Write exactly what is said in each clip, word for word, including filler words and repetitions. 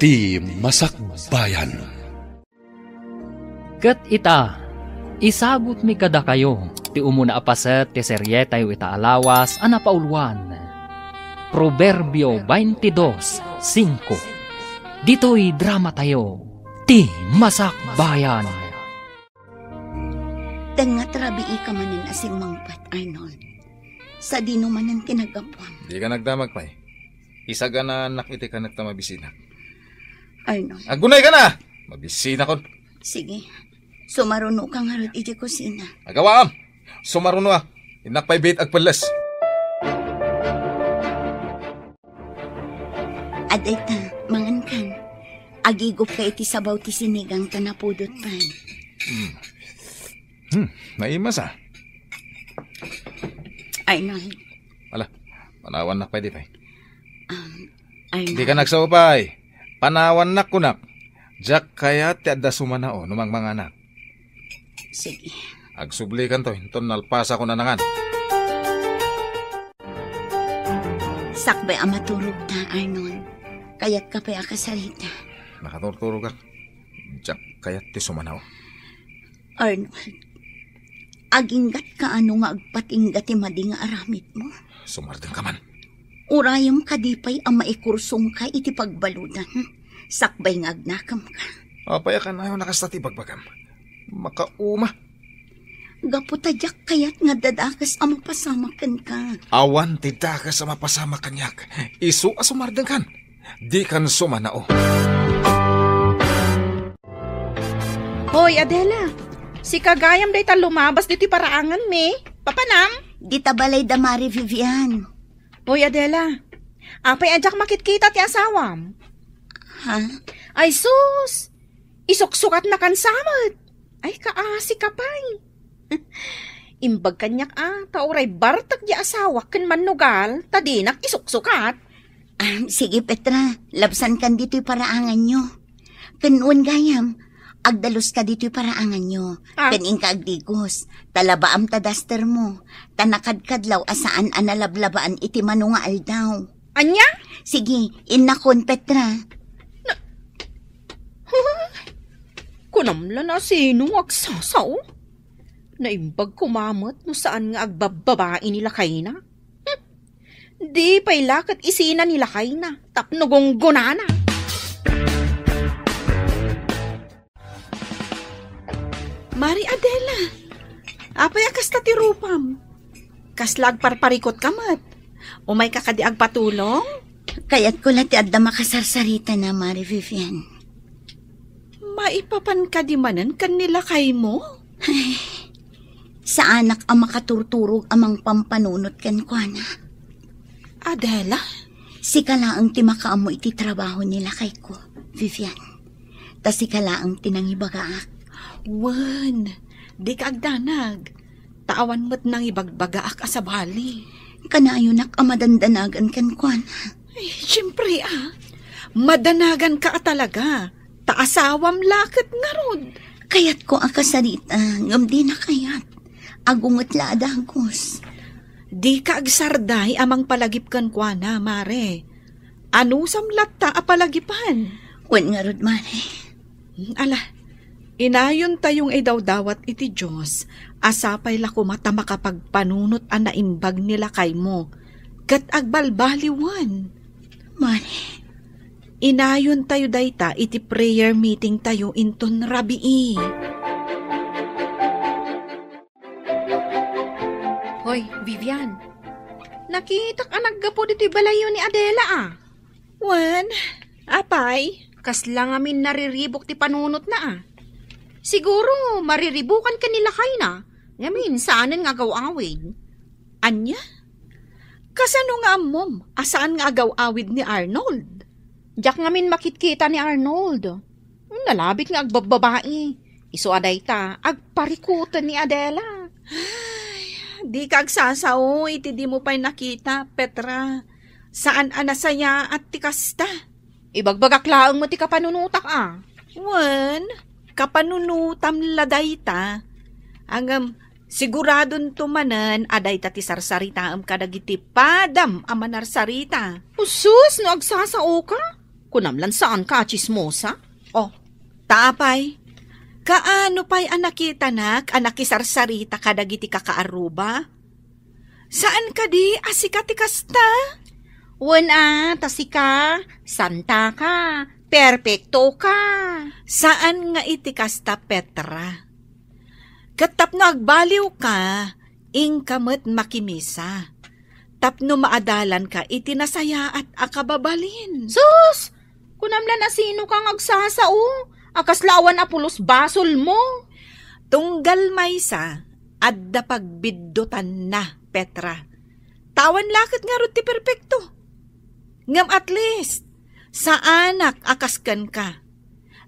Ti Masakbayan. Ket ita, isagutmi kadakayo ti umuna a paset ti serietayo ita a lawas a napauluan, Proverbio twenty-two cinco. Ditoy dramatayo, Ti Masakbayan. Tengnga ti rabiika manen a simmangpet, Arnold. Sadino manen ti naggapuam? Dika nagdamag pay. Isaganaannak iti kanet ta mabisinak. Arnold. Agunay ka na! Mabisinakon. Sige. Sumaruno ka ngarud iti kusina. Agawaam! Sumaruno a. Innak pay biit agpelles. Adayta, mangankan. Agigupka iti sabaw ti sinigang ta napudot pay. Hmm. Hmm, naimasa. Arnold. Ala, panawannak pay di pay. Um, Arnold. Dika nagsaupay. Panawannak kunak. Diak kayat ti adda sumanao no mangmanganak. Sige. Agsublikanto, inton nalpasakon a nangan. Sakbay a maturogta, Arnold. Kayatka pay a kasarita? Nakaturturogak. Diak kayat ti sumanao. Arnold, aginggatka ano nga agpatingga ti madi nga aramidmo? Sumardengka man. Urayem kadi pay a maikursongka iti pagbaludan, sakbay nga agnakemka. Apay a kanayon a kasta ti ibagbagam? Makauma. Gapu ta diak kayat nga adda dakes a mapasamak kenka. Awan ti dakes a mapasamak kaniak. Isu a sumardengkan. Dikan sumanao. Hoy, Adela. Sika gayam dayta lumabas ditoy paraanganmi. Papanam? Dita balay da Mari Vivian. Hoy, Adela. Apay a diak makitkita ti asawam? Ha? Ay, sus! Isuksukatnakan sa met. Ay, kaasi ka pay. Imbag kaniak a, ta uray bartek di asawak ken mannugal, ta dinak isuksukat. Ah, sige, Petra, labsankan ditoy paraanganyo. Ken wen gayam, agdaluska ditoy paraanganyo. Ah. Ken inka agdigos, ta labaam ta daster mo, ta nakadkadlaw a saan a nalablabaan iti mano nga aldaw. Ania? Sige, innakon, Petra. Na-, Kunam la no sino nga agsasao? Naimbag koma met no saan nga agbabbabai ni lakayna. Hmm. Di pay la ket isina ni lakayna tapno gunggonana. Mari Adela, apay a kasta ti rupam? Kasla agparparikut ka met? Umay ka kadi agpatulong? Kayatko la ti adda makasarsaritana, Mari Vivian. Maipapan kadi manen ken ni lakaymo? Ay, saanak a makaturturog a mangpampanunot kenkuana. Adela? Sika laeng ti makaammo iti trabaho ni lakayko, Vivian. Ta sika laeng ti nangibagaak. Wen, dika agdanag. Ta awan met nangibagbagaak a sabali. Kanayonak a madandanagan kenkuana. Ay, siempre, ah. Madanagan ka a talaga. Ta asawam la ket ngarud. Kayatko a kasarita, ngem dina kayat. Agunget la a dagus. Dika agsarday a mangpalagip kenkuana, Mare. Anusam latta a palagipan? Wen ngarud, Mare. Ala, inayontayo nga idawdawat iti Dios a sapay la koma ta makapagpanunot a naimbag ni lakaymo ket agbalbaliwen. Mare. Inayontayo dayta iti prayer meeting tayo inton rabii. Hoy, Vivian. Nakitak a naggapu ditoy balayyo ni Adela, ah. Wen, apay? Kasla ngamin nariribuk ti panunotna, ah. Siguro, mariribukan ken ni lakayna. Ngamin, saanen nga agaw-awid. Ania? Kasano nga ammom a saan nga agaw-awid ni Arnold? Diak ngamin makitkita ni Arnold. Nalabit nga agbabbabai. Isu a dayta, agparikuten ni Adela. Ay, dika agsasao iti dimo pay nakita, Petra. Saan a nasayaat ti kasta. Ibagbagak laeng met ti kapanunotak, a. Wen, kapanunotam la dayta. Ngem, siguradonto manen a dayta ti sarsaritaem kadagiti padam a manarsarita. Usus, no agsasaoka? Kunam lan saan ka a tsismosa? Oh, ta apay? Kaano pay a nakitanak a nakisarsarita kadagiti kakaarruba? Saan kadi a sika ti kasta? Wen a, ta sika, santa ka, perpekto ka. Saan nga iti kasta, Petra. Ket tapno agbaliw ka, inka met makimisa. Tapno maadalan ka iti nasayaat a kababalin. Sus! Kunam lan a sino ka nga agsasao? A kasla awan a pulos basolmo. Tunggal maysa, adda pagbiddutanna, Petra. Ta awan la ket ngarud ti perpekto. Ngem at least, saanak a kas kenka.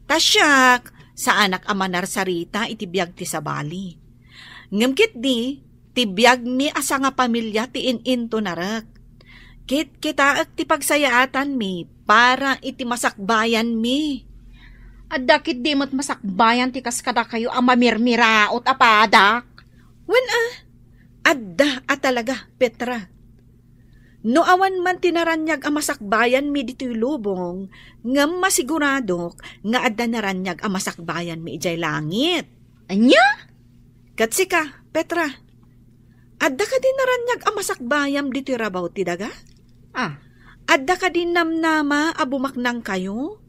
Ta siak, saanak a manarsarita iti biag ti sabali. Ngem ketdi, ti biagmi a sangapamilia ti in-intonarek. Kitkitaek ti pagsayaatanmi para iti masakbayanmi. Adda ketdi met masakbayan ti kas kadakayo a mamirmiraot a padak? Wen a, adda a talaga, Petra. No awan man ti naraniag a masakbayanmi ditoy lubong, ngem masiguradok nga adda naraniag a masakbayanmi idiay langit. Ania? Ket sika, Petra, adda kadi naraniag a masakbayam ditoy rabaw ti daga? Ah. Adda kadi namnama a bumaknangkayo?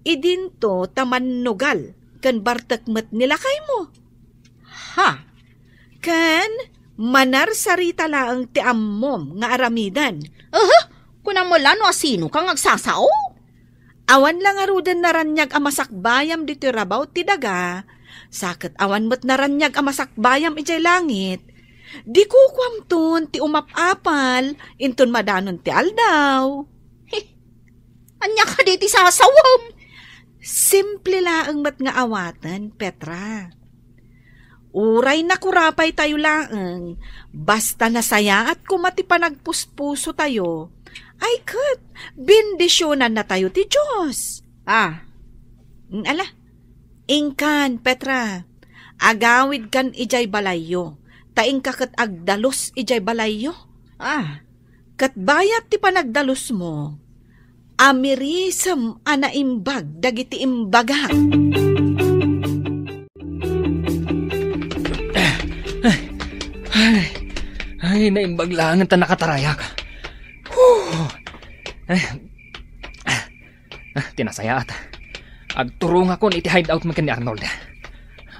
Idinto ta mannugal ken bartek met ni lakaymo. Ha? Ken manarsarita laeng ti ammom nga aramiden. Aha! Kunam la no asino ka nga agsasao? Awan la ngaruden naraniag a masakbayam ditoy rabaw ti daga, sa ket awan met naraniag a masakbayam idiay langit. Di kukuamton ti umap-apal inton madanon ti aldaw. He, ania kadi ti sasawem? Simple laeng met nga awaten, Petra. Uray nakurapay tayo laeng, basta nasayaat koma ti panagpuspuso tayo, ay ket, bendisyonanna tayo ti Dios. Ah. Mm, ala, inkan, Petra, agawidkan idiay balayyo, ta inka ket agdalus idiay balayyo. Ah. Ket bayat ti panagdalusmo, amirisem a naimbag dagiti imbagak. Ay, ay, naimbag laengen ta nakatarayak. Huh. Ay, ah, ti nasayaat. Agturongakon iti hideout mi ken ni Arnold.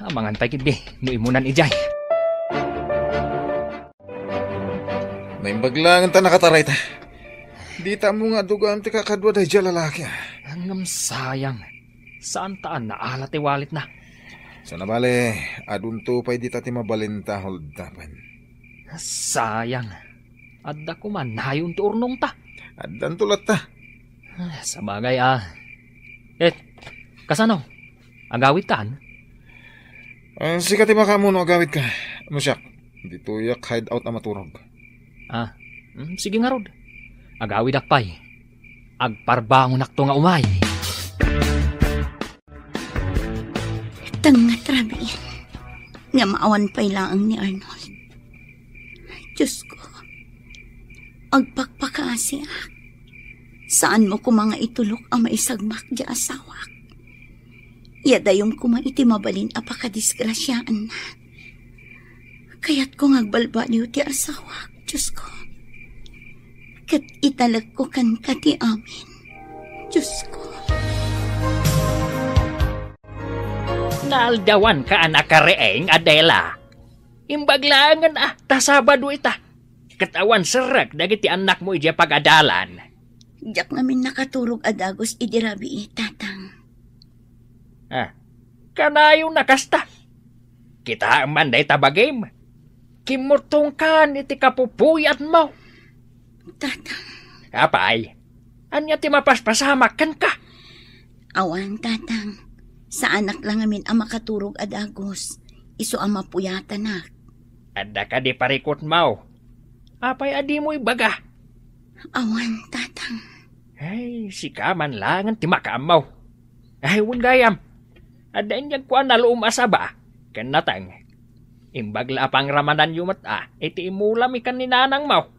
Amangan pay ketdi no immunan idiay. Naimbag laengen ta nakatarayta. Dita ammo nga adugam ti kakadua daydiay a lalaki, ah. Ngem sayang, saan ta a naala ti walletna. Sana bale, adunto pay dita ti mabalinta, Hold, tapen. Sayang, adda koma nayon ti urnongta. Addanto latta. Ah, sabagay, ah. Eh, kasano? Agawidkan? Eh, sika ti makaammo no agawidka. No siak, ditoyak hideout a maturog. Ah, mm, sige ngarud. Agawidak pay. Agparbangonakto nga umay. Tengnga ti rabii nga maawan pay laeng ni Arnold. Diyos ko, agpakpakaasiak. Saanmo koma nga itulok a maisagmak ti asawak. Iadayom koma iti mabalin a pakadisgrasiaanna. Kayatko nga agbalbaliw ti asawak, Diyos ko. Ket italekko kenka ti amin, Diyos ko. Naaldawanka a nakariing, Adela. Imbag laengen a ta Sabado ita, ket awan serrek dagiti annakmo idiay pagadalan. Diak ngamin nakaturog a dagus idi rabii, Tatang. Ah, kanayon a kasta. Kitaem man dayta bagim. Kimmurtongkan iti kapupuyatmo. Tatang. Apay, ania ti mapaspasamak kenka? Awan, Tatang. Saanak la ngamin a makaturog a dagus. Isu a mapuyatanak. Adda kadi parikutmo? Apay a dimo ibaga? Awan, Tatang. Ay, sika man laengen ti makaammo. Ay, wen gayam. Adda inyagko a nalum a saba ken nateng. Imbag la a pangramananyo met a iti immulami ken ni nanangmo.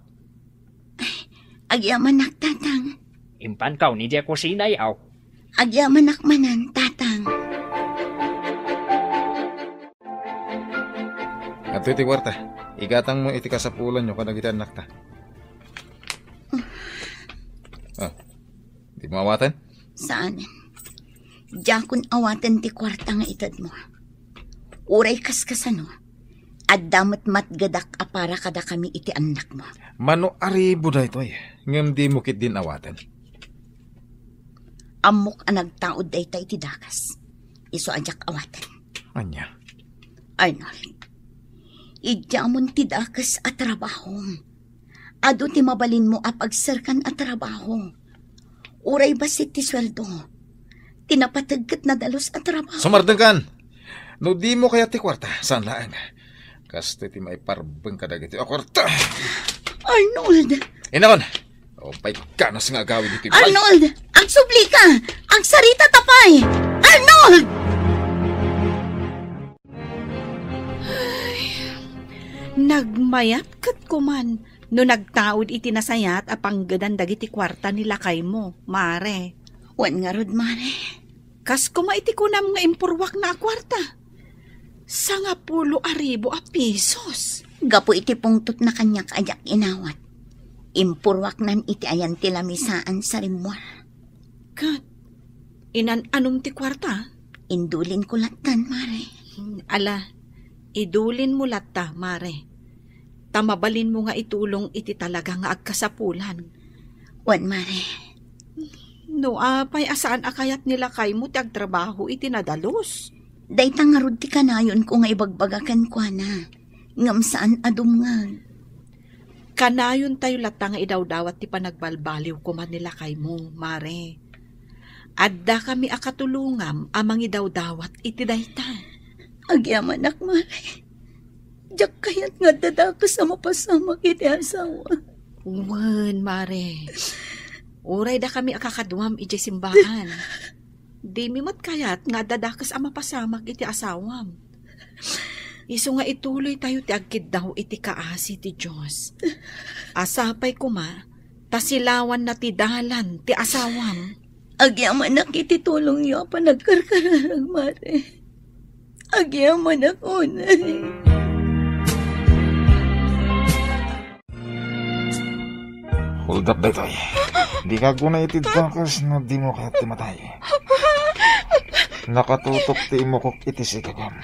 Ay, agyamanak, Tatang. Impankaw idiay kusina, aw. Agyamanak manen, Tatang. Adtoy ti kuarta. Igatangmo iti kasapulanyo kadagiti annakta. Ah, dimo awaten? Saan? Diakon awaten ti kuarta nga itedmo. Uray kaskasano, adda met matgedak a para kadakami iti annakmo. Mano a ribu daytoy, ngem dimo ketdin awaten. Ammok a nagtaud dayta iti dakes. Isu a diak awaten. Ania? Arnold, idiamon ti dakes a trabahom. Adu ti mabalinmo a pagserkan a trabaho. Uray bassit ti sueldo, ti napateg ket nadalus a trabaho. Sumardengkan! No dimo kayat ti kuarta, saan laeng. Kastoy ti maiparbeng kadagiti a kuarta. Arnold! Inakon! Apay ganas nga agawid iti bay? Arnold! Agsublika! Agsarita ta pay! Arnold! Ay, nagmayat ket kuman no nagtaud iti nasayaat a panggedan dagiti kuarta ni lakaymo, Mare. Wen ngarud, Mare. Kas koma iti kunam nga impurwakna a kuarta. Sangapulo a ribu a pisos. Gapu iti pungtotna kaniak a diak inawat, impurwaknan iti ayan ti lamisaan sa rimmuar. Ket inan-anom ti kuarta? Indulinko lattan, Mare. Ala, idulinmo latta, Mare. Ta mabalinmo nga itulong iti talaga nga agkasapulan. Wen, Mare. No apay a saan a kayat ni lakaymo ti agtrabaho iti nadalus? Dayta ngarud ti kanayonko nga ibagbaga kenkuana, ngem saan a dumngeg. Kanayontayo latta nga idawdawat ti panagbalbaliw koma ni lakaymo, Mare. Addakami a katulongam a mangidawdawat iti dayta. Agyamanak, Mare. Diak kayat nga adda dakes a mapasamak iti asawa. Wen, Mare. Uray dakami a kakaduam idiay simbaan. Dimi met kayat nga adda dakes a mapasamak iti asawam. Isu nga ituloytayo ti agkiddaw iti kaasi ti Dios. A sapay koma, ta silawanna ti dalan ti asawam. Agyamanak iti tulongyo a panagkarkararag, Mare. Agyamanak unay. Hold up daytoy. Dika aguna iti dakes no dimo kayat ti matay. Nakatutok ti imukok iti sikagam.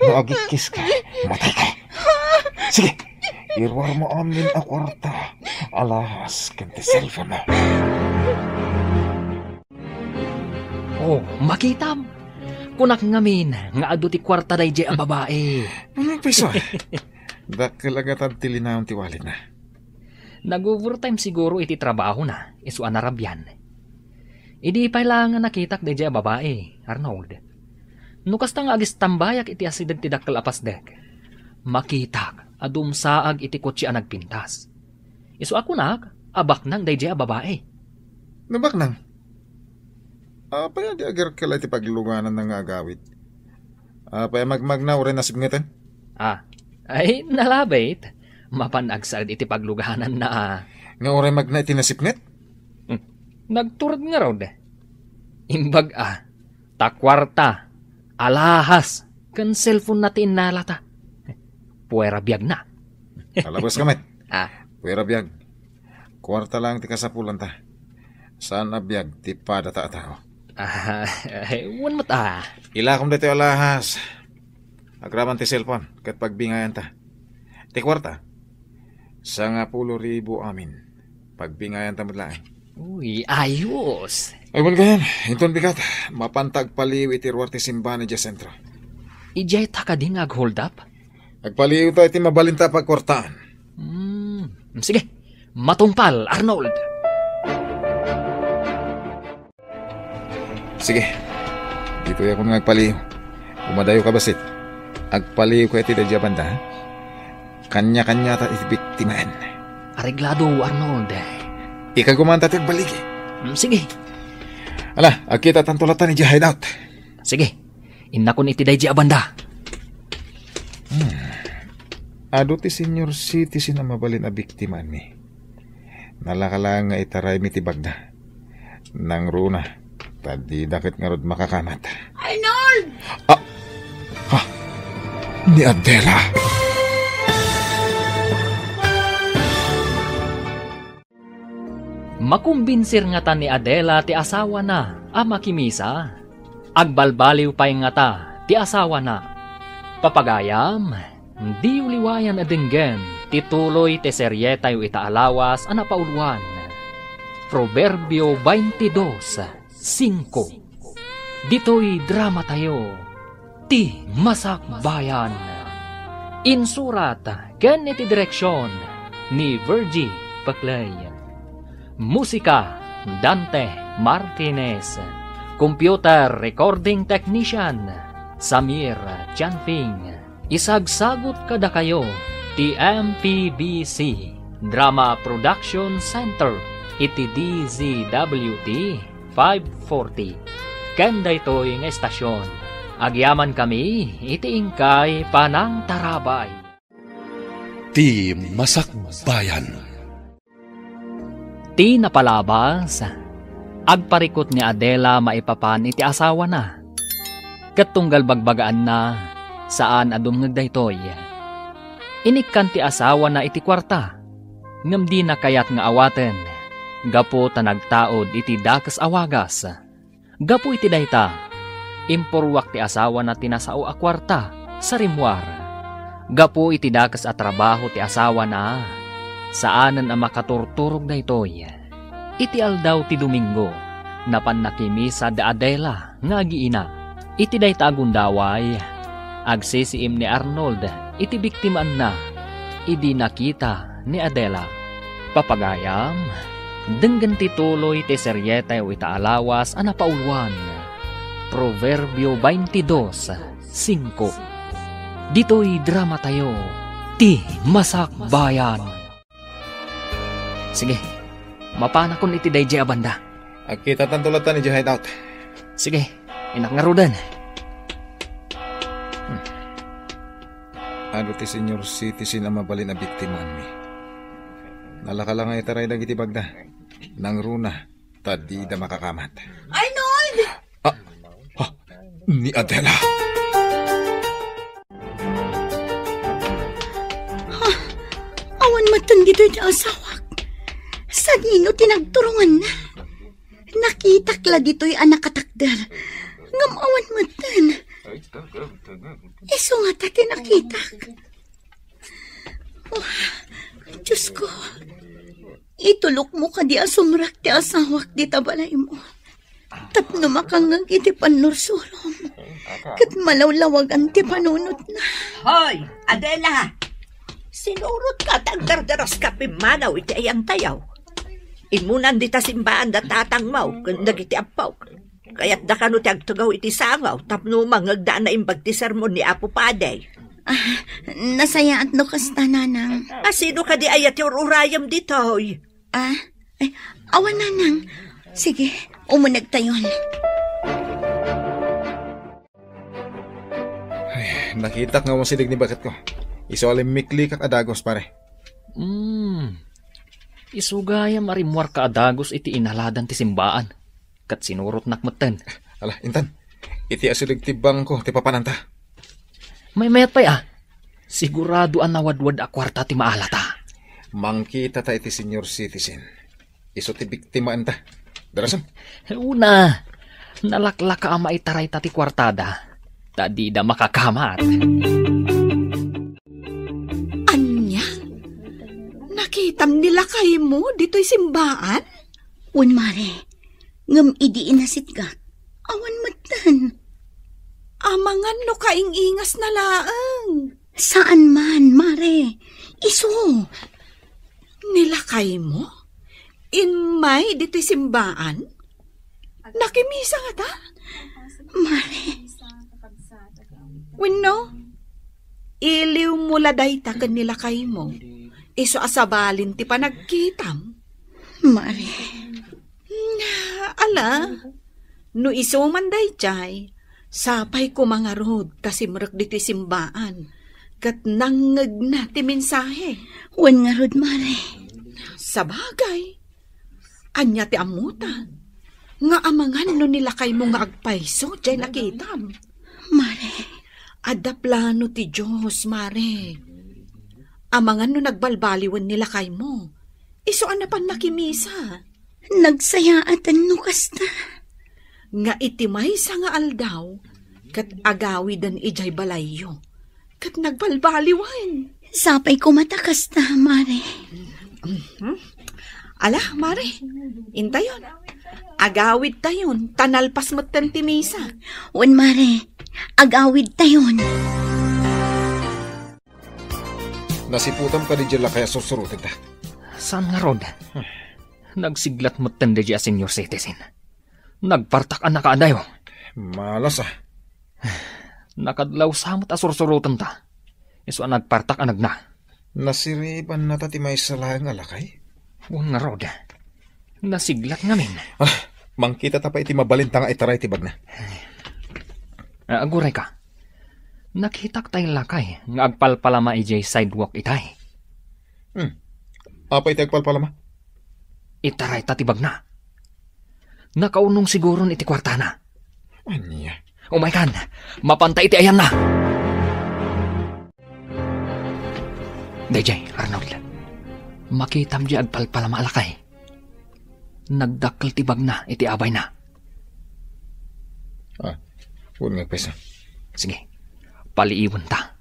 No agikkiska, matayka. Sige, iruarmo amin a kuarta, alahas ken ti cellphone. Oh, makitam. Kunak ngamin nga adu ti kuarta daydiay a babai. Ano, piso? Dakkel a gatad ti linaon ti walletna. Nag-overtime siguro iti trabahona, isu a narabian. Idi pay la nga nakitak daydiay a babai, Arnold. No kasta nga agistambayak iti asideg ti dakkel a pasdek, makitak a dumsaag iti kotse a nagpintas. Isu a kunak a baknang daydiay a babai. No baknang? Apay a di agarkela iti paglugananna nga agawid? Apay a magmagna uray nasipngeten? Ah, ay, nalabit. Mapan agsaed iti paglugananna, ah. Nga uray magna iti nasipnget? Hmm. Nagtured ngarud. Imbag, ah. Ta kuarta, alahas, ken cellphone na ti innalata. Puera biagna. Alabaska met. Ah. Puera biag. Kuarta lang ti kasapulanta. Saan a biag ti padata a tao. Ah, wen met, ah. Ilakom daytoy alahas. Agraman ti cellphone, ket pagbingayanta. Ti kuarta, sangapulo ribu amin. Pagbingayanta met laeng. Uy, ayos. Ay, wen gayan, inton bigat, mapanta agpaliw iti ruar ti simbaan idiay sentro. Idiay ta kadi nga ag-hold up? Agpaliwta iti mabalinta a pagkuartaan. Hmm, sige. Matungpal, Arnold. Sige. Ditoy ako nga agpaliw. Umadayo ka, bassit. Agpaliw ka iti daydiay a banda, ha? Kanya-kanyata iti biktimaen. Areglado, Arnold. Ikaguman ta ti agbaligi. Mm, sige. Ala, agkitatanto latta idiay hideout. Sige. Innakon iti daydiay a banda. Hmm. Adu ti senior citizen a mabalin a biktimaenmi. Nalaka laeng nga itaraymi ti bagna. Nangruna, ta dida ket ngarud makakamat. Arnold! Ah! Ha? Ni Adela? Makumbinsir ngata ni Adela ti asawana a makimisa? Agbalbaliw pay ngata ti asawana? Papagayam, diyo liwayan a denggen ti tuloy ti serietayo ita a lawas a napauluan, Proverbio twenty-two cinco. Ditoy dramatayo, Ti Masakbayan. Insurat ken iti direksion ni Virgie Paclay. Musika, Dante Martinez. Computer recording technician, Samir Chanfing. Isagsagut kadakayo ti M P B C Drama Production Center iti D Z W T five forty. Ken daytoy nga estasyon, agyamankami iti inkay panangtarabay. Ti Masakbayan. Ti napalabas, agparikut ni Adela maipapan iti asawana. Ket tunggal bagbagaanna, saan a dumngeg daytoy. Inikkan ti asawana iti kuarta, ngem dina kayat nga awaten, gapu ta nagtaud iti dakes a wagas. Gapu iti dayta, impurruak ti asawana ti nasao a kuarta sa rimmuar. Gapu iti dakes a trabaho ti asawana, saanen a makaturturog daytoy. Iti aldaw ti Domingo, napan nakimisa da Adela nga agiina. Iti dayta a gundaway, agsisiim ni Arnold iti biktimaanna idi nakita ni Adela. Papagayam, denggen ti tuloy ti serietayo ita a lawas a napauluan, Proverbio twenty-two cinco. Ditoy dramatayo, Ti Masakbayan. Sige, mapanakon iti daydiay a banda. Agkitatanto latta idiay hideout. Sige, innak ngaruden. Hmm. Adu ti senior citizen a mabalin a biktimaanmi. Nalaka la nga itaray dagiti bagda. Nangruna, ta dida makakamat. Arnold! Ah, ah, ni Adela. Ha? Awan metten ditoy ti asawak. Sadino ti nagturonganna? Nakitak la ditoy a nakatakder. Ngem awan metten. Isu ngata ti nakitak. Oh, Diyos ko, itulokmo kadi a sumrek ti asawak dita balaymo tapno makangngeg iti pannursurom ket malawlawagan ti panunotna. Hoy, Adela! Sinurotka ta agdardaraska pimmanaw iti ayantayo. Immunan dita simbaan da tatangmo ken dagiti ammok. Kayatda kano ti agtugaw iti sangaw tapno mangngegda a naimbag ti sermon ni Apo Padi. Ah, nasayaat no kasta, Nanang. A, sino kadi aya ti ur-urayem ditoy? Ah, ay, awan, Nanang. Sige, umunegtayon. Ay, nakitak nga umasideg ni baketko. Isu a limmiklikak a dagus, pare. Hmm. Isu gayam a rimmuarka a dagus iti inaladan ti simbaan. Ket sinurotnak metten. Ala, intan. Iti asideg ti bangko ti papananta. Maymayat pay, a. Sigurado a nawadwad a kuarta ti maalata. Mangkitata iti senior citizen. Isu ti biktimaenta. Darasem. Una, nalaklaka a maitarayta ti kuartada. Ta dida makakamat. Ania? Nakitam ni lakaymo ditoy simbaan? Wen, Mare. Ngem idi inasitgak, awan metten. Amangan no kaing-ingasna laeng. Saan man, Mare. Isu. Ni lakaymo? Immay ditoy simbaan? Nakimisa ngata? Mare. Wenno, iliwmo la dayta ken ni lakaymo. Isu a sabalin ti panagkitam. Mare. Ala, no isu man daydiay, sapay koma ngarud ta simrek ditoy simbaan, ket nangngegna ti mensahe. Wen ngarud, Mare. Sabagay, ania ti ammota? Nga amangan no ni lakaymo nga agpayso, jay nakitam. Mare. Adda plano ti Dios, Mare. Amangan no nagbalbaliwen ni lakaymo. Isu a napan nakimisa. Nagsayaatan no kasta. Nga iti maysa nga aldaw, ket agawiden idiay balayyo. Ket nagbalbaliwen. Sapay koma ta kasta, Mare. Mhm. Ala, Mare, intayon. Agawid tayon, ta nalpas metten ti misa. Wen, Mare, agawid tayon. Nasiputam kadi diay lakay a sursurotenta? Saan ngarud? Nagsiglat metten daydiay a senior citizen. Nagpartak a nakaadayo. Malas a. Nakadlawsa met a sursurotenta. Isu a nagpartak a nagna. Nasiribannata ti maysa laeng a lakay? Wen ngarud. Nasiglat ngamin. Ah, mangkitata pay iti mabalinta nga itaray ti bagna. Ah, aguray ka. Nakitak tay lakay nga agpalpalama idiay sidewalk itay. Hmm. Apay ti agpalpalama? Itarayta ti bagna. Nakaunong siguron iti kuartana. Ania? Umaykan, mapanta iti ayanna. Daydiay, Arnold. Makitam diay agpalpalama a lakay. Nagdakkel ti bagna iti abayna. Ah, wen nga agpayso. Sige, paliiwenta.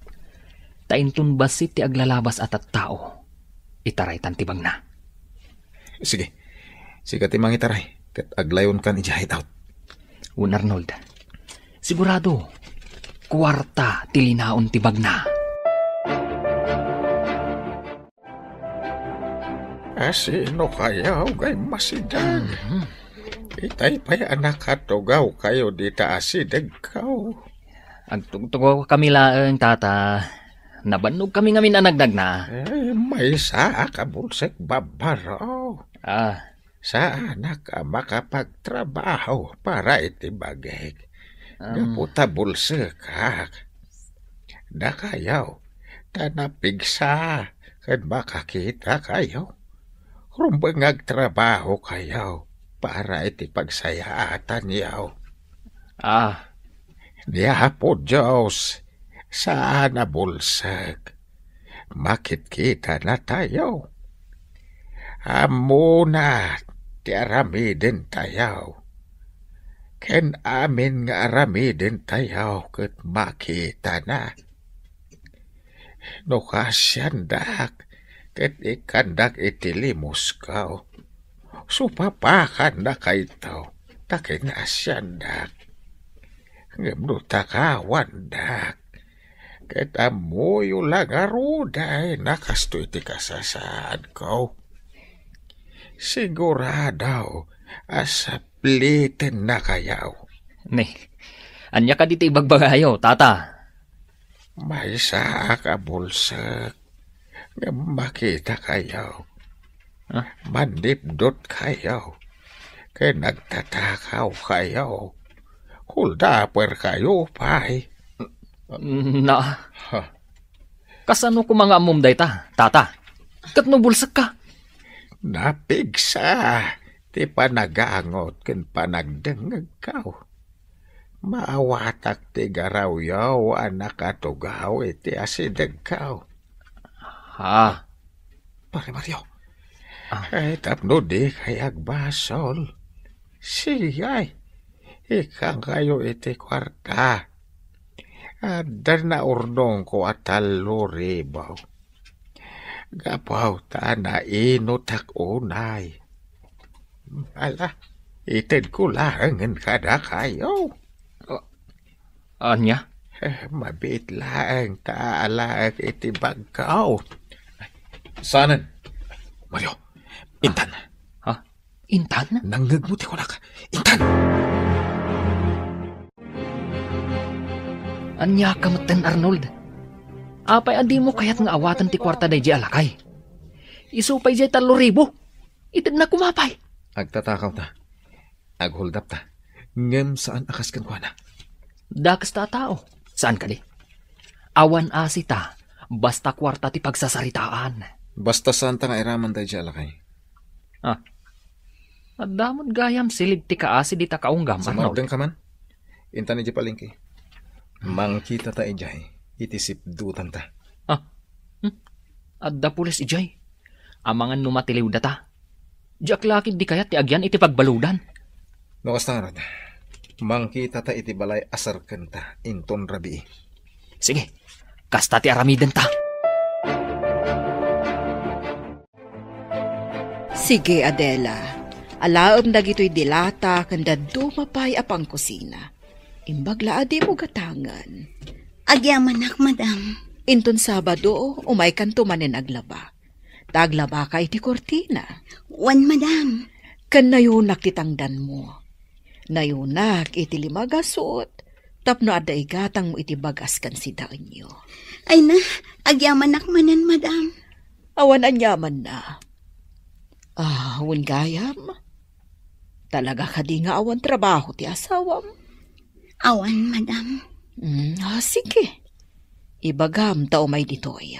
Ta inton bassit ti aglalabas a tattao, itaraytan ti bagna. Sige. Sika ti mangitaray, ket aglayonkan idiay hideout. Wen Arnold, sigurado, kuarta ti linaon ti bagna. Asino kayo, gay masideg? Mhm. Itay pay a nakatugaw kayo dita asideg kaw. Agtugtugaw kami laeng, tata. Nabannog kami ngamin a nagnagna. Eh, maysa a kabulsek, Barbaro. Ah. Saanak a makapagtrabaho para iti bagik. Um. Gapu ta bulsekak. Dakayo, ta napigsa ken makakita kayo. Rumbeng nga agtrabaho kayo para iti pagsayaatanyo. Ah. Ni Apo Dios, saan a bulsek. Makitkita na tayo. Ammona ti aramiden tayo. Ken amin nga aramiden tayo ket makita na. No kaasiandak, ket ikkandak iti limusko. Supapakan na kayto, ta kinasiandak. Ngem no takawandak, ket ammoyo la ngaruden a kastoy ti kasasaadko. Sigurado a sapliten na kayo. Ne, ania kadi ti ibagbagayo, tata? Maysa a kabulsek, ngem makita kayo. Ah? Mannipdot kayo, ken nagtatakaw kayo. Kuldaper kayo pay. Na, ha? Kasano koma nga ammom dayta, tata? Ket no bulsekka? Napigsa ti panagangot ken panagdengngegko. Maawatak ti garawyo a nakatugaw iti asidegko. Ha? Pare Mario. Ah. Ay, tapno di kay agbasol. Sige, ikkan kayo iti kuarta. Adda naurnongko a tallo ribu. Gapu ta nainutak unay. Ala, itedko laengen kadakayo. Ah, ania? Eh, mabiit laeng ta alaek iti bagko. Saanen? Mario, intan. Ha? Intan? Nangngegmo ti kunak. Intan! Ania ka metten, Arnold? Apay a dimo kayat nga awaten ti kuarta daydiay a lakay? Isu pay diay tallo ribu. Itedna koma pay. Agtatakaw ta. Aghuldap ta. Ngem saan a kas kenkuana. Dakes ta a tao. Saan kadi? Awan asi ta, basta kuarta ti pagsasaritaan. Basta saan ta nga iraman daydiay a lakay. Ah. Adda met gayam silid ti kaasi dita kaunggam, Arnold. Sumardengka man? Intan idiay palengke. Mangkitata idiay iti sipdutanta. Ah, hmm? Adda pulis idiay. Amangan no matiliwdata. Diak la ketdi kayat ti agyan iti pagbaludan. No kasta ngarud, mangkitata iti balay a serkenta inton rabii. Sige, kasta ti aramidenta. Sige, Adela. Alaem dagitoy dilata ken dadduma pay a pangkusina. Imbag la a dimo gatangen. Agyamanak, madam. Inton Sabado, umaykanto manen aglaba. Ta aglabaka iti kurtina. Wen, madam. Ken nayunak ti tangdanmo. Nayunak iti lima a gasut, tapno adda igatangmo iti bagas ken sidaenyo. Ay na, agyamanak manen, madam. Awan aniamanna. Ah, wen gayam? Talaga kadi nga awan trabaho ti asawam? Awan, madam. Mm, ah, sige. Ibagam ta umay ditoy.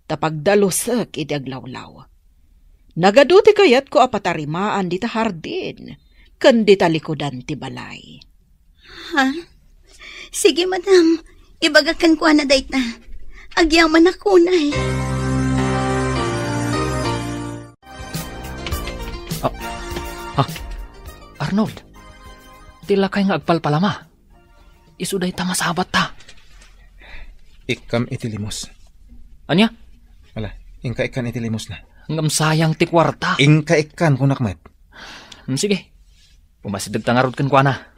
Ta pagdalusek iti aglawlaw. Nagadu ti kayatko a patarimaan dita hardin ken dita likudan ti balay. Ha? Sige, madam. Ibagak kenkuana dayta. Agyamanak unay. Ah, ah, Arnold, ti lakay nga agpalpalama. Isu dayta masabatta. Ikkam iti limos. Ania? Ala, inka ikkan iti limos na. Ngem sayang ti kuarta. Inka ikkan, kunak met. Hmm, sige. Umasideg ta ngarud kenkuana.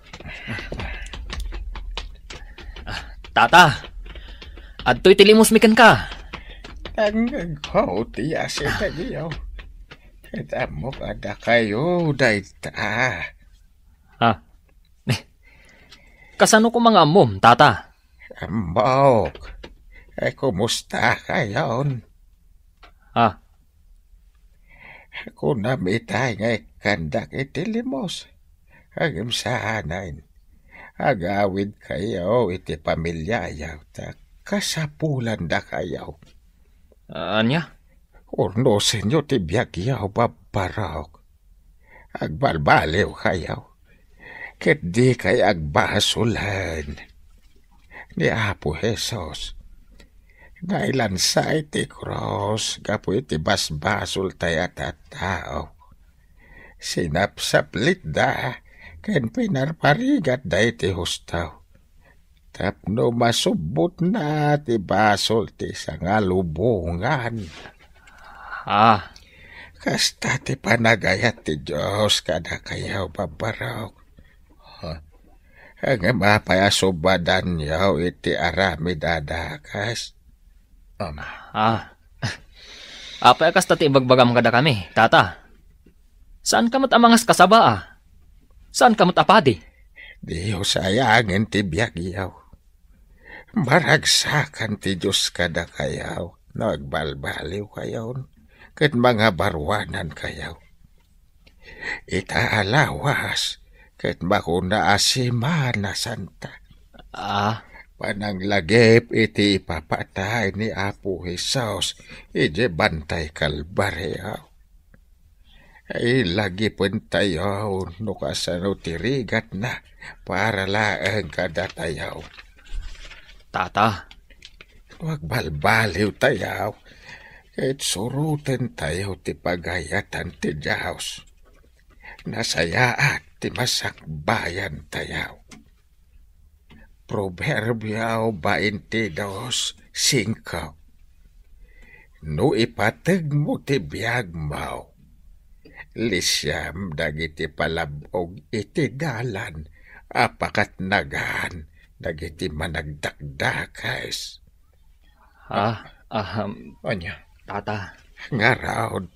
Ah, tata, adtoy ti limos mi kenka. Tangngegko ti asi tagiyo. Ket ammok a dakayo dayta. Ha? Kasano koma nga ammom, tata? Ammok. Ay, kumusta kayon? Ha? Kunam itay nga ikkandak iti limos. Ngem saanen. Agawid kayo iti pamiliayo, ta kasapulanda kayo. Ania? Urnosenyo ti biagyo, babbarok. Agbalbaliw kayo. Ket di kay agbasolen. Ni Apo Jesus, nailansa iti krus gapu iti basbasoltayo a tattao. Sinapsaplitda ken pinarparigatda iti husto. Tapno masubbotna ti basol ti sangalubongan. Ah. Kasta ti panagayat ti Dios kadakayo, babbarok. Ha? Ngem apay a subadanyo iti aramid a dakes? Am. Ah. Apay a kasta ti ibagbagam kadakami, tata? Saanka met a mangaskasaba, a? Saanka met a padi? Dios ayangen ti biagyo. Maragsakan ti Dios kadakayo no agbalbaliwkayon ket mangabaruanankayo. Ita a lawas ket makuna a Semana Santa. Ah. Pananglagip iti ipapatay ni Apo Jesus idiay bantay Kalbario. Ilagipentayo no kasano ti rigatna para laeng kadatayo. Tata. No agbalbaliwtayo, ket surotentayo ti pagayatan ti Dios. Nasayaat ti masakbayantayo. Proverbio twenty-two cinco. No ipategmo ti biagmo, lisiam dagiti palab-og iti dalan a pakatnagan dagiti managdakdakes. Ah, ahem. Ania? Tata. Ngarud,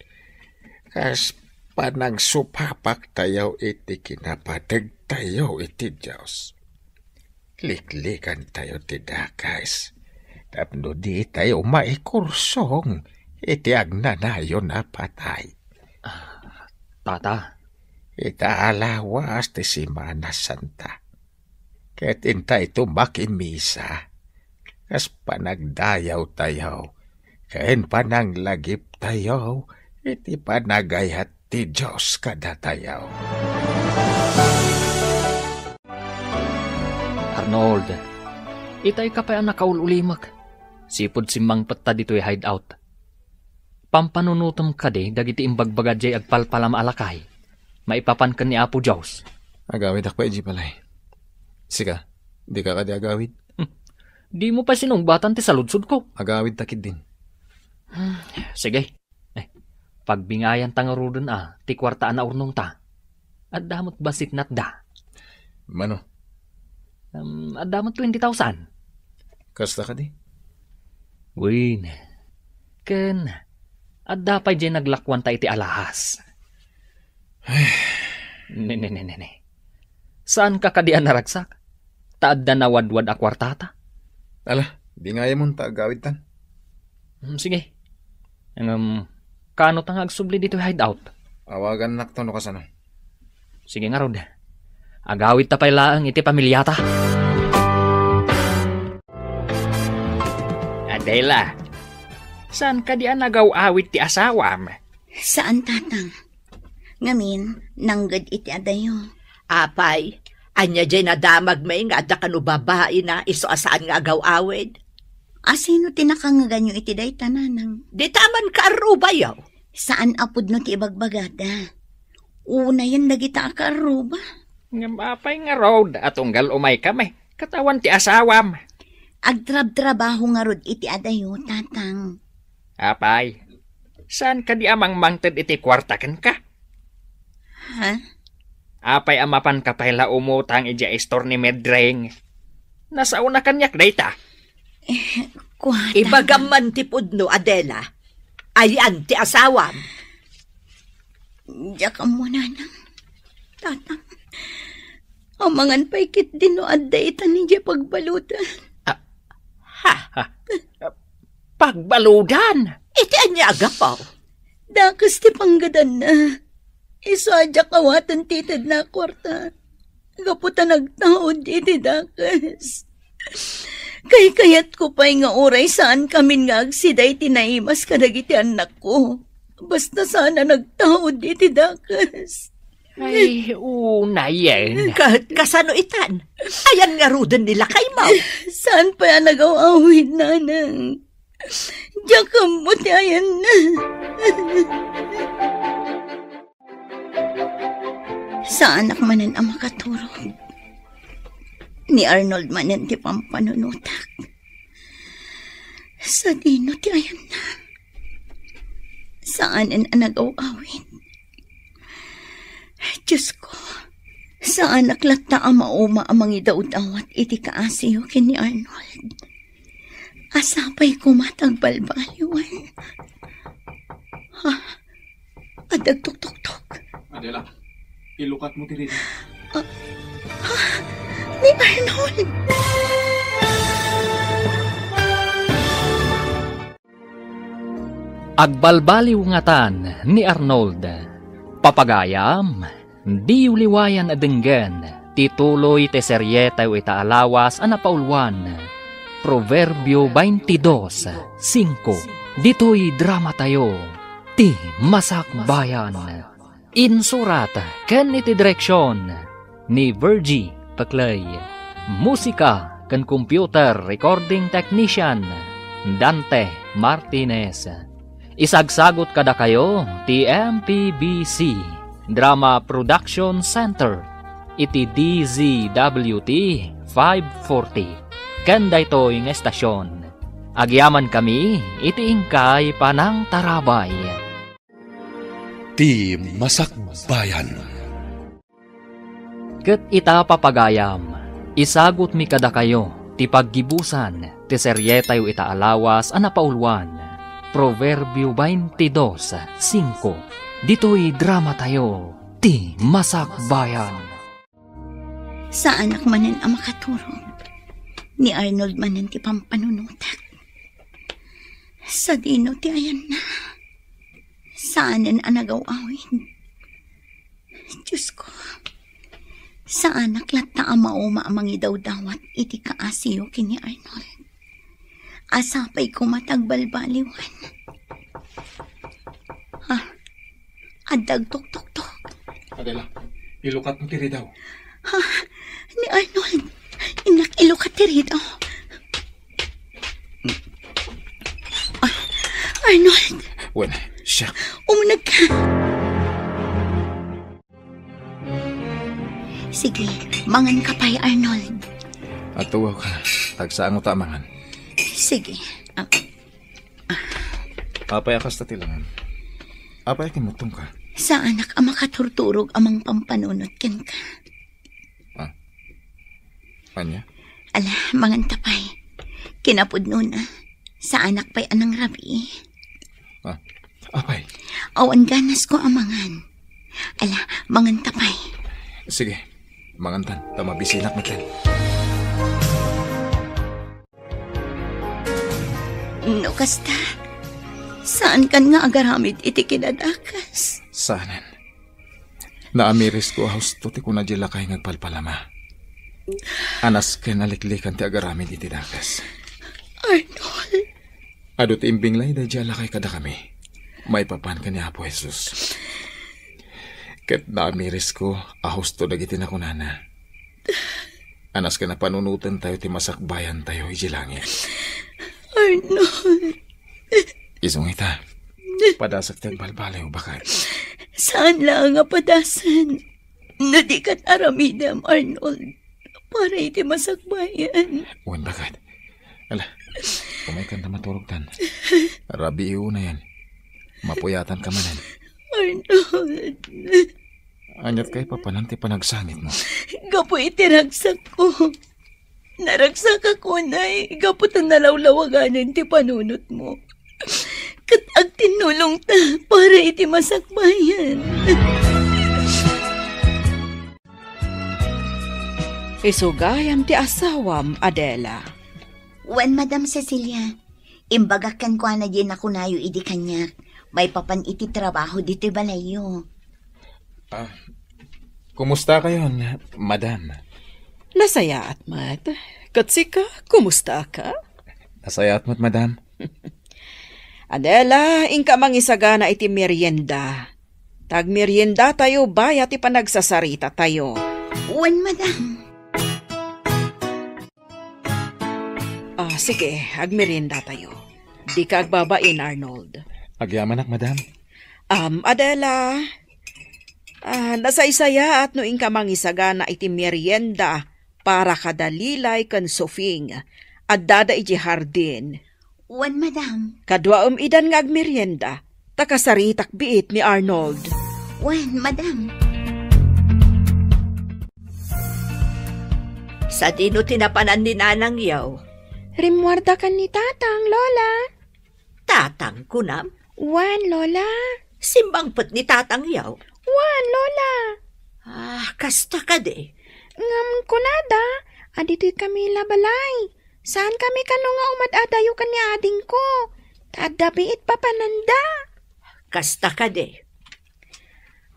kas panangsupapaktayo iti kinapategtayo iti Dios, liklikantayo ti dakes tapno ditayo maikursong iti agnanayon a patay. Tata. Ita a lawas ti Semana Santa. Ket intayto makimisa, kas panagdayawtayo, ken pananglagiptayo iti panagayat ti Dios kadatayo. Arnold, itay ka pay a nakaul-ulimek. Sipud simmangpetta ditoy hideout. Pampanunotem kadi dagiti imbagbaga diay agpalpalam a lakay maipapan ken ni Apo Dios. Agawidak pay idiay balay. Sika, dika kadi agawid? Hmm. Dimo pay sinungbatan ti saludsodko. Agawidta ketdin. Hmm, sige. Eh, pagbingayanta ngaruden a ti kuarta a naurnongta. Adda met bassit natda. Mano? Um, adda met twenty thousand. Kasta kadi? Wen. Ken, adda pay diay naglakuanta iti alahas. Ay. Ne, ne, ne, ne, ne. Saanka kadi a naragsak? Ta adda nawadwad a kuartata. Ala, bingayamon ta agawidtan. Hmm, sige. Ngem, kaano ta nga agsubli ditoy hideout? Awagannakto no kasano. Sige ngarud. Agawidta pay laeng iti pamiliata. Adela, saan kadi a nagaw-awid ti asawam? Saan, Tatang. Ngamin, nangged iti adayo. Apay, ania diay nadamagmi nga adda kano babaina, isu a saan nga agaw-awid? A, sino ti nakangeganyo iti dayta, Nanang? Dita a mankaarrubayo. Saan a pudno ti ibagbagada. Unayen dagita a kaarruba. Ngem apay ngarud a tunggal umaykami ket awan ti asawam? Agtrabtrabaho ngarud iti adayo, Tatang. Apay, saan kadi a mangmangted iti kuarta kenka? Ha? Apay a mapanka pay la umutang idiay istor ni Medring? Nasaona kaniak dayta. Eh, kuarta. Ibagam man ti pudno, Adela. Ayan ti asawam. Diak ammo, Nanang. Tatang. Amangan pay ketdi no adda itan idiay pagbaludan. Ah, ha? Ha? Pagbaludan? Iti ania a gapu? Dakes ti panggadanna. Isu a diak awaten ti itedna a kuarta. Gapu ta nagtaud iti dakes. Kaykayatko pay nga uray saankamin nga agsida iti naimas kadagiti annakko. Basta saan a nagtaud iti dakes. Ay, unayen. Ka-, kasano itan? Ayan ngaruden ni lakaymo? Saan pay a nagaw-awid, Nanang? Diak ammo ti ayanna. Saanak manen a makaturog. Ni Arnold manen ti pampanunotak. Sadino ti ayanna? Saanen a nagaw-awid. Diosko, saanak latta a mauma a mangidawdawat iti kaasiyo ken ni Arnold. A sapay koma ta agbalbaliwen. Ha? Adda agtuktoktok. Adela, ilukatmo ti ridmo. Ah, ha? Ni Arnold! Agbalbaliw ngatan ni Arnold. Papagayam, diyo liwayan a denggen ti tuloy ti serietayo ita a lawas a napauluan, Proverbio twenty-dos cinco. Ditoy dramatayo, Ti Masakbayan. Insurat ken iti direksion ni Virgie Peclay. Musika ken computer recording technician, Dante Martinez. Isagsagut kadakayo ti M P B C Drama Production Center iti D Z W T five forty ken daytoy nga estasion. Agyamankami iti inkay panangtarabay. Ti Masakbayan. Ket ita, papagayam, isagutmi kadakayo ti paggibusan ti serietayo ita a lawas a napauluan, Proverbio twenty-dos cinco. Ditoy dramatayo, Ti Masakbayan. Saanak manen a makaturog. Ni Arnold manen ti pampanunotak. Sadino ti ayanna? Saanen a nagaw-awid. Diosko, saanak latta a mauma a mangidawdawat iti kaasiyo ken ni Arnold. A sapay koma ta agbalbaliwan. Ha? Adda agtuktoktok. Adela, ilukatmo ti ridaw. Ha? Ni Arnold, innak ilukat ti ridaw. Ah, Arnold. Wen, siak. Umuneg ka. Sige, mangan ka pay, Arnold. Atuaw ka. Tagsaango ta a mangan. Sige. Ah, Apay a kasta ti langan? Apay a kimmutong ka? Saanak a makaturturog a mangpampanunot kenka. Ah. Ania? Ala, mangan ta pay. Kinapudnona, saanak pay a nangrabii. Ah, apay? Awan ganas ko a mangan. Ala, mangan ta pay. Sige, mangantan, ta mabisinak metten. No kasta, saankan nga agaramid iti kinadakes? Saanen. Naamirisko a husto ti kuna diay lakay nga agpalpalama. Anas ken a liklikan ti agaramid iti dakes. Arnold. Adu ti imbinglay daydiay a lakay kadakami, maipapan ken ni Apo Jesus. Ket naamirisko a husto dagiti nakunana. Anas ken a panunotentayo ti masakbayantayo idiay langit. Arnold. Isu nga ita, padasek ti agbalbaliw, baket. Saan laeng a padasen no di ket aramidem, Arnold, para iti masakbayan. Wen, baket. Ala, umaykan ta maturogtan. Rabii unayen. Mapuyatan ka manen. Arnold. Aniat kay papanan ti panagsangitmo? Gapu iti ragsakko. Naragsakak unay gapu ta nalawlawaganen ti panunotmo. Ket agtinnulongta para iti masakbayan. Isu gayam ti asawam, Adela. Wen, Madam Cecilia. Imbagak kenkuana diay nakunayo idi kaniak, maipapan iti trabaho ditoy balayyo. Ah, kumustakayon, madam? Nasayaat met. Ket sika, kumustaka? Nasayaat met, madam. Adela, inka mangisagana iti merienda. Ta agmeriendatayo bayat ti panagsasarita tayo. Wen, madam. Ah, sige, agmerienda tayo. Dika agbabain, Arnold. Agyamanak, madam. Am, Adela. Ah, nasaysayaat no inka mangisagana iti merienda para kada Lilay ken Sofing. Addada iti hardin. Wen, madam. Kaduaem idan nga agmerienda, ta kasaritak biit ni Arnold. Wen, madam. Sadino ti napanan ni nanangyo? Rimmuarda ken ni tatang, Lola. Tatang, kunam? Wen, Lola. Simmangpet ni tatangyo? Wen, Lola. Ah, kasta kadi? Ngem kunada, aditoy kami la balay. Saan kami kano nga umad-adayo ken ni adingko. Ta adda biit papananda. Kasta kadi?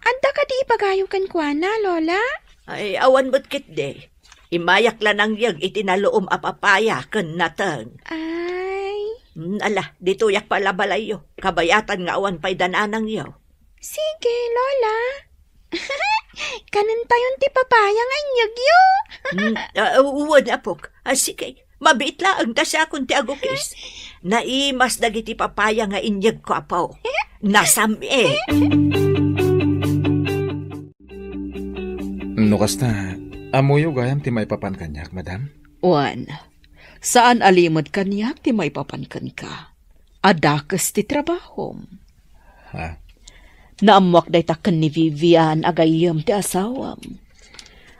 Adda kadi ibagayo kenkuana, Lola? Ay, awan met ketdi. Immayak la nangyeg iti naluom a papaya ken nateng. Ay. Mm, ala, ditoyak pay la balayyo. Kabayatan nga awan pay da nanangyo. Sige, Lola. Kanentayon ti papaya nga inyegyo. Mm, ah, wen, apok. Ah, sige. Mabiit laeng ta siakon ti agukis. Naimas dagiti papaya nga inyegko, apo. Nasam-it. No kasta, ammoyo gayam ti maipapan kaniak, madam? Wen, saan a limed kaniak ti maipapan kenka. A dakes ti trabahom. Ha? Naammoak dayta ken ni Vivian a gayyem ti asawam.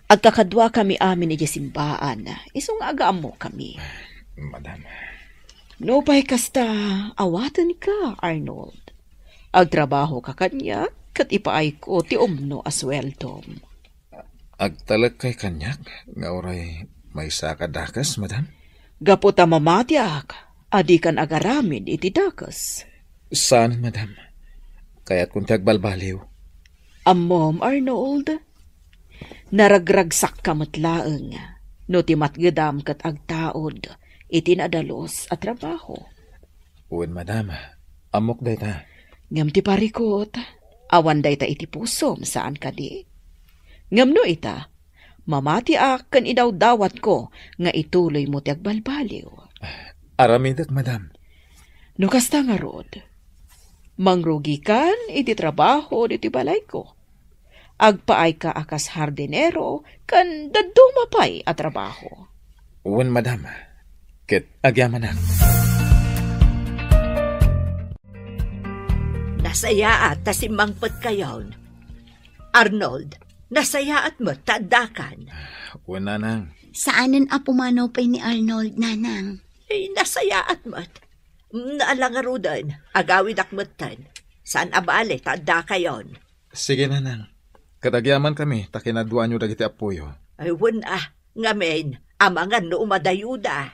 Agkakaduakami amin idiay simbaan, isu nga agaammokami. Madam. Nupay kasta, awatenka, Arnold. Agtrabahoka kaniak, ket ipaayko ti umno a sueldom. Agtalek kay kaniak nga uray maysa ka dakes, madam? Gapu ta mamatiak a dikan agaramid iti dakes. Saan, madam. Kayatkon ti agbalbaliw. Ammom, Arnold, naragragsakka met laeng no ti matgedam ket agtaud iti nadalus a trabaho. Wen, madam, ammok dayta. Ngem ti parikut, Awan dayta iti pusom, saan kadi? Ngem no ita, mamatiak ken idawdawatko nga ituloymo ti agbalbaliw. Aramidek, madam. No kasta ngarud, mangrugikan iti trabaho ditoy balayko. Agpaayka a kas hardinero ken dadduma pay a trabaho. Wen, madam. Ket agyamanak. Nasayaat ta simmangpetkayon. Arnold, nasayaat met ta addakan. Wen, nanang. Saanen a pumanaw pay ni Arnold, nanang. Eh, nasayaat met. Naala ngaruden, agawidak metten. Saan a bale ta addakayon. Sige, nanang. Ket agyamankami ta kinaduaanyo dagiti appoyo. Ay, wen a. Ngamin, amangan no umadayoda.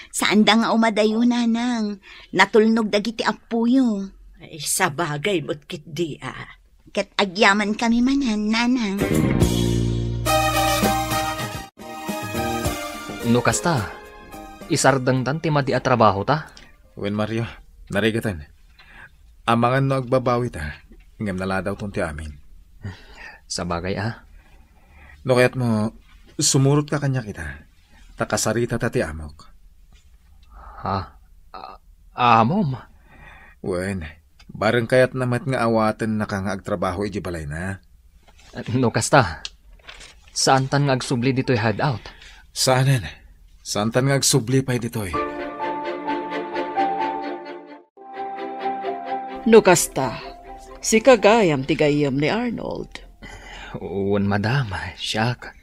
Saanda nga umadayo, nanang. Natulnog dagiti appoyo. Ay, sabagay met ketdi a. Ket agyamankami manen, nanang. No kasta, isardengtan ti madi a trabahota? Wen, Mario, narigeten. Amangan no agbabawita, ngem naladawton ti amin. Sabagay a. No kayatmo, sumurotka kaniak ita, ta kasaritata ti amok. Ha? A-, amom? Wen, bareng kayatna met nga awatennaka nga agtrabaho idiay balayna. No kasta, saantan nga agsubli ditoy hideout? Saanen. Saantan nga agsubli pay ditoy. No kasta, sika gayam ti gayyem ni Arnold. Wen, madam, siak.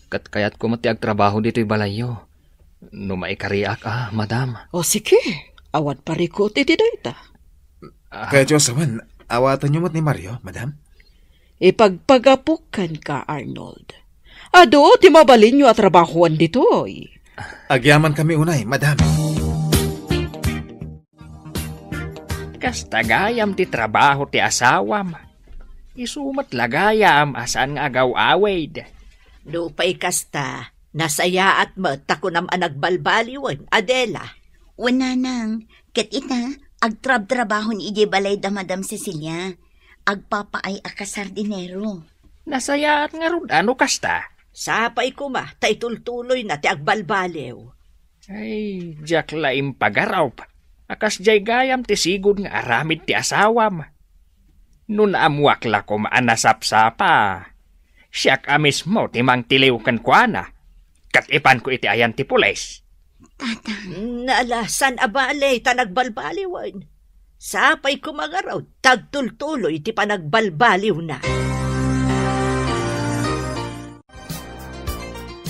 Ket kayatko met ti agtrabaho ditoy balayyo. No maikariak a, madam. O, sige, awan parikut iti dayta. Ah. Kayatyo a sawen, awatenyo met ni Mario, madam? Ipagpagapok kenka, Arnold. Adu ti mabalinyo a trabahoan ditoy. Agyamankami unay, madam. Kasta gayam ti trabaho ti asawam. Isu met la gayam a saan nga agaw-awid. Nupay kasta, nasayaat met ta kunam a nagbalbaliwen, Adela. Wen, nanang, ket ita, agtrabtrabahon idiay balay da Madam Cecilia. Agpapaay a kasardinero. Nasayaat ngarud a no kasta. Sapay koma ta itultuloyna ti agbalbaliw. Ay, diak la impagarup a kasdiay gayam ti sigud nga aramid ti asawam. No naammoak la koma a nasapsapa, siak a mismo ti mangtiliw kenkuana, ket ipanko iti ayan ti pulis. Tatang. Naalasan a bale ta nagbalbaliwen. Sapay koma ngarud ta agtultuloy ti panagbalbaliwna.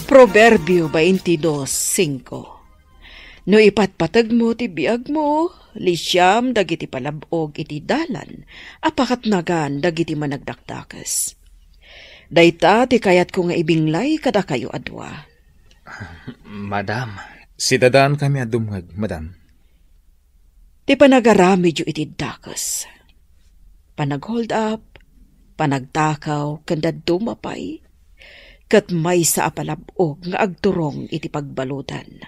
Proverbio twenty-two cinco. No ipatpategmo ti biagmo, lisiam dagiti palab-og iti dalan a pakatnagan dagiti managdakdakes. Dayta ti kayatko nga ibinglay kadakayo a dua. Madam. Sidadaankami a dumngeg, madam. Ti panagaramidyo iti dakes, panag-hold up, panagtakaw, ken dadduma pay, ket maysa a palab-og nga agturong iti pagbaludan.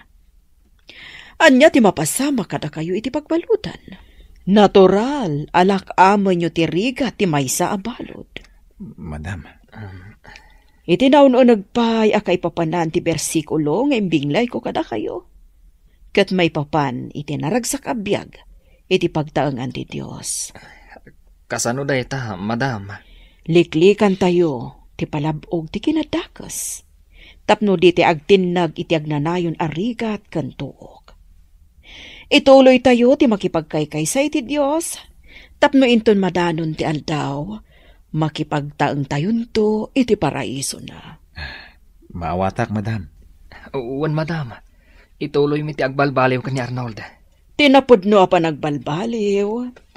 Ania ti mapasamak kadakayo iti pagbaludan? Natural a lak-amenyo ti rigat ti maysa a balud. Madam. Um, Iti naun-uneg pay a kaipapanan ti bersikulo nga imbinglayko kadakayo, ket maipapan iti naragsak a biag iti pagtaengan ti Dios. Kasano dayta, madam? Liklikantayo ti palab-og ti kinadakes, tapno di ti agtinnag iti agnanayon a rigat ken tuok. Ituloytayo ti makipagkaykaysa iti Dios, tapno inton madanon ti aldaw, makipagtaengtayonto iti paraisona. Maawatak, madam. Wen, madam. Ituloymi ti agbalbaliw ken ni Arnold. Ti napudno a panagbalbaliw,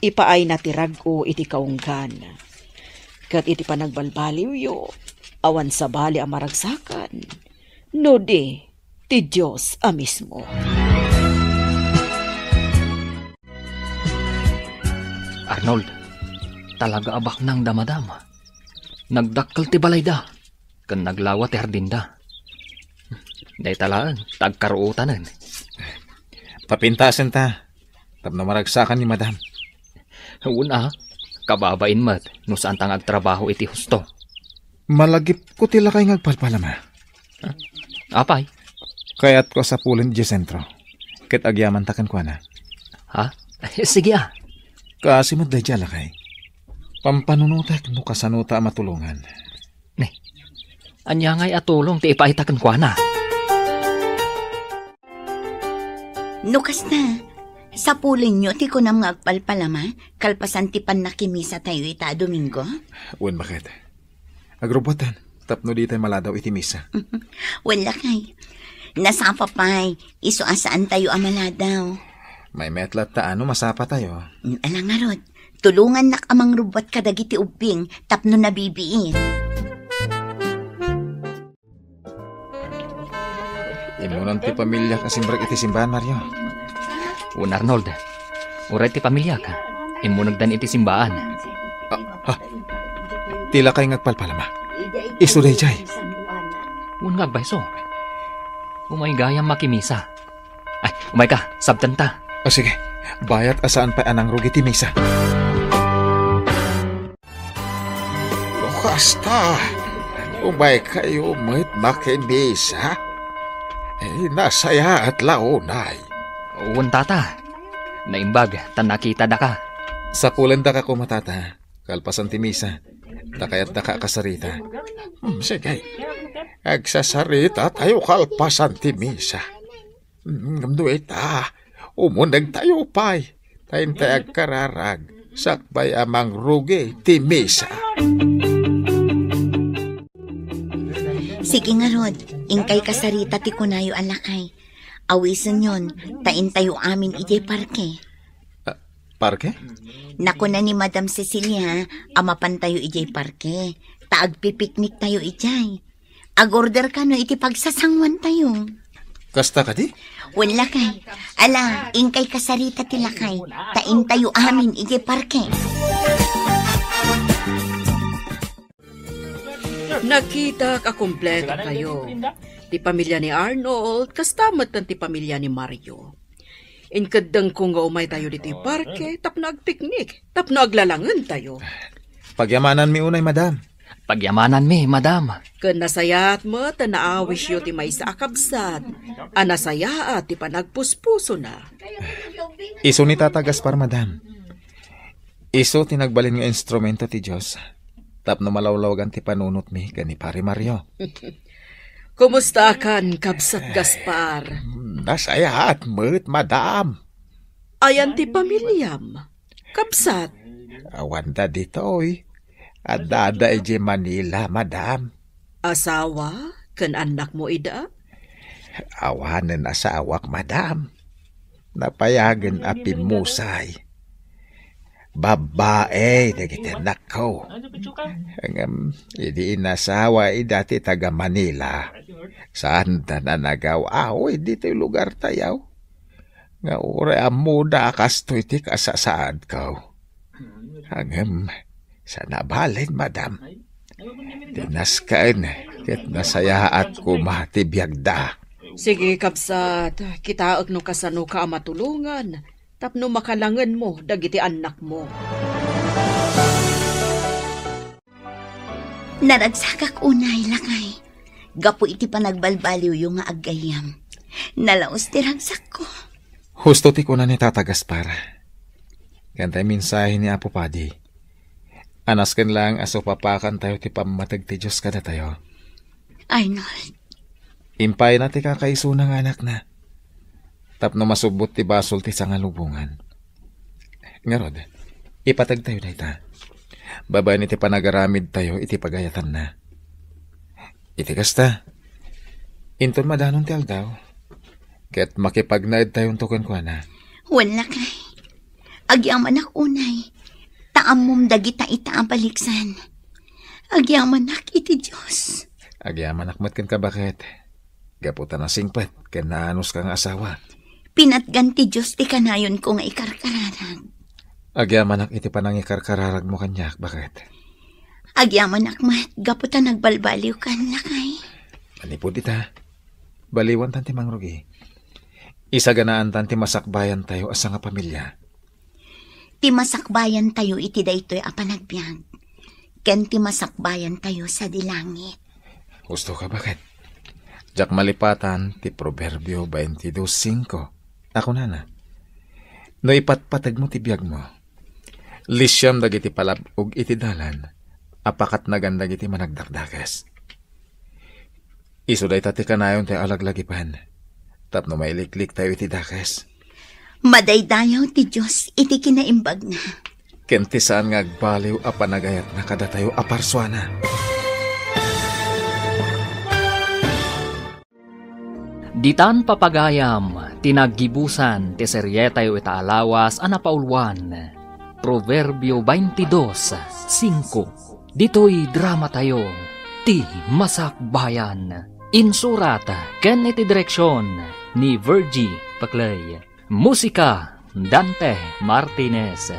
ipaayna ti rag-o iti kaunggan. Ket iti panagbalbaliwyo, awan sabali a maragsakan, no di ti Dios a mismo. Arnold, talaga a baknang da madam. Nagdakkel ti balayda, ken naglawa ti hardinda. Dayta laeng, ta agkaruotanen. Papintasen ta, tapno maragsakan ni madam. Wen a, Kababain met no saanta nga agtrabaho iti husto. Malagipko ti lakay nga agpalpalama. Apay? Kayatko a sapulen idiay sentro, ket agyamanta kenkuana. Ha? Sige a. Kaasi met daydiay a lakay. Pampanunotek no kasanota a matulongan. Ne, ania ngay a tulong ti ipaayta kenkuana? No kasta, sapulenyo ti kunam nga agpalpalama kalpasan ti pannakimisatayo ita a Domingo? Wen, baket. Agrubbuatan tapno ditay maladaw iti misa. Wen, lakay. Nasapa pay, isu a saantayo a maladaw. Maymayat latta no masapatayo. Mm, ala ngarud, tulongannak a mangrubbuat kadagiti ubbing tapno nabibiit. Immunan ti pamiliak a simrek iti simbaan, Mario. Wen, Arnold, uray ti pamiliak, immunegdan iti simbaan. Ah, ha? Ti lakay nga agpalpalama. Isu daydiay. Wen nga agbayso. Umay gayam makimisa. Ay, umay ka, sabtenta. Ah, sige. Bayat a saan pay a nangrugi ti misa. No kasta, umaykayo met makimisa. Eh, nasayaat la unay. Wen, tata. Naimbag ta nakitadaka. Sapulendaka koma, tata. Kalpasan ti misa, ta kayattaka a kasarita. Hmm, sige. Agsasarita tayo kalpasan ti misa. Hmm, ngem no ita, umuneg tayo pay. Ta intay agkararag, sakbay a mangrugi ti misa. Sige ngarud, inkay kasarita ti kunayo a lakay. Awisenyon, ta intayo amin idiay parke. Ah, parke? Nakuna ni Madam Cecilia a mapantayo idiay parke, ta agpipiknik tayo idiay. Agorder kano iti pagsasanguan tayo. Kasta kadi? Wen, lakay. Ala, inkay kasarita ti lakay, ta intayo amin idiay parke. Nakitak a kompleto kayo. Ti pamilya ni Arnold, kasta met ti pamilya ni Mario. Inkeddengko nga umay tayo ditoy parke tapno agpiknik, tapno aglalangen tayo. Pagyamananmi unay, madam. Pagyamananmi, madam. Ken nasayaat met ta naawisyo ti maysa a kabsat a nasayaat ti panagpuspusona. Isu ni Tata Gaspar, madam. Isu ti nagbalin nga instrumento ti Dios tapno malawlawagan ti panunotmi ken ni Pari Mario. Kumustakan, Kabsat Gaspar? Nasayaat met, madam. Ayan ti pamiliam, Kabsat? Awanda ditoy. Addada idiay Manila, madam. Asawa ken annakmo ida? Awanen asawak, madam. Napayagen a pimmusay. Babbai dagiti annakko. Ngem idi inasawa ida ti taga Manila, saanda a nagaw-awid ditoy lugartayo. Nga uray ammoda a kastoy ti kasasaadko. Ngem, saan a balen, madam. Ti nasken ket nasayaat koma ti biagda. Sige, kabsat, kitaek no kasanoka a matulongan tapno makalangenmo dagiti annakmo. Naragsakak unay, lakay, gapu iti panagbalbaliwyo nga aggayyem. Nalaus ti ragsakko. Husto ti kuna ni Tata Gaspar. Ken tay mensahe ni Apo Padi. A nasken laeng a supapakantayo ti pammateg ti Dios kadatayo. Arnold. Impayna ti kakaisuna nga anakna tapno masubbot ti basol ti sangalubongan. Ngarud, ipategtayo dayta babaen iti panagaramidtayo iti pagayatanna. Iti kasta, inton madanon ti aldaw, ket makipagnaedtayonto kenkuana. Wen, lakay. Agyamanak unay, ta ammom dagita ita a baliksan. Agyamanak iti Dios. Agyamanak met kenka, baket, gapu ta nasingpet ken naanuska nga asawa. Pinatgan ti Dios ti kanayonko nga ikarkararag. Agyamanak iti panangikarkararagmo kaniak, baket. Agyamanak met gapu ta nagbalbaliwkan, lakay. Manipud ita, baliwantan ti mangrugi. Isaganaantan ti masakbayantayo a sangapamilya. ti masakbayantayo iti daytoy a panagbiag, ken ti masakbayantayo sadi langit. Husto ka, baket. Diak malipatan ti Proverbio twenty-two cinco. A kunana, "No ipatpategmo ti biagmo, lisiam dagiti palab-og iti dalan a pakatnagan dagiti managdakdakes." Isu dayta ti kanayon ti alaglagipan tapno mailikliktayo iti dakes. Madaydayaw ti Dios iti kinaimbagna. Ken ti saan nga agbaliw a panagayatna kadatayo a parsuana. Ditan papagayam ti naggibusan ti serietayo ita a lawas a napauluan, Proverbio twenty-two cinco. Ditoy dramatayo, ti Masakbayan. Insurat ken iti direksion ni Virgie Paclay. Musika, Dante Martinez.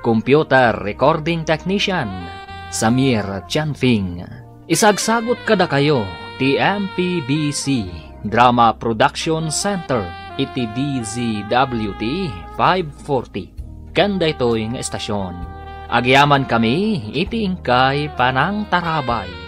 Computer recording technician, Samir Chanfing. Isagsagut kadakayo ti M P B C Drama Production Center iti D Z W T five forty. Ken daytoy nga estasion, agyamankami iti inkay panangtarabay.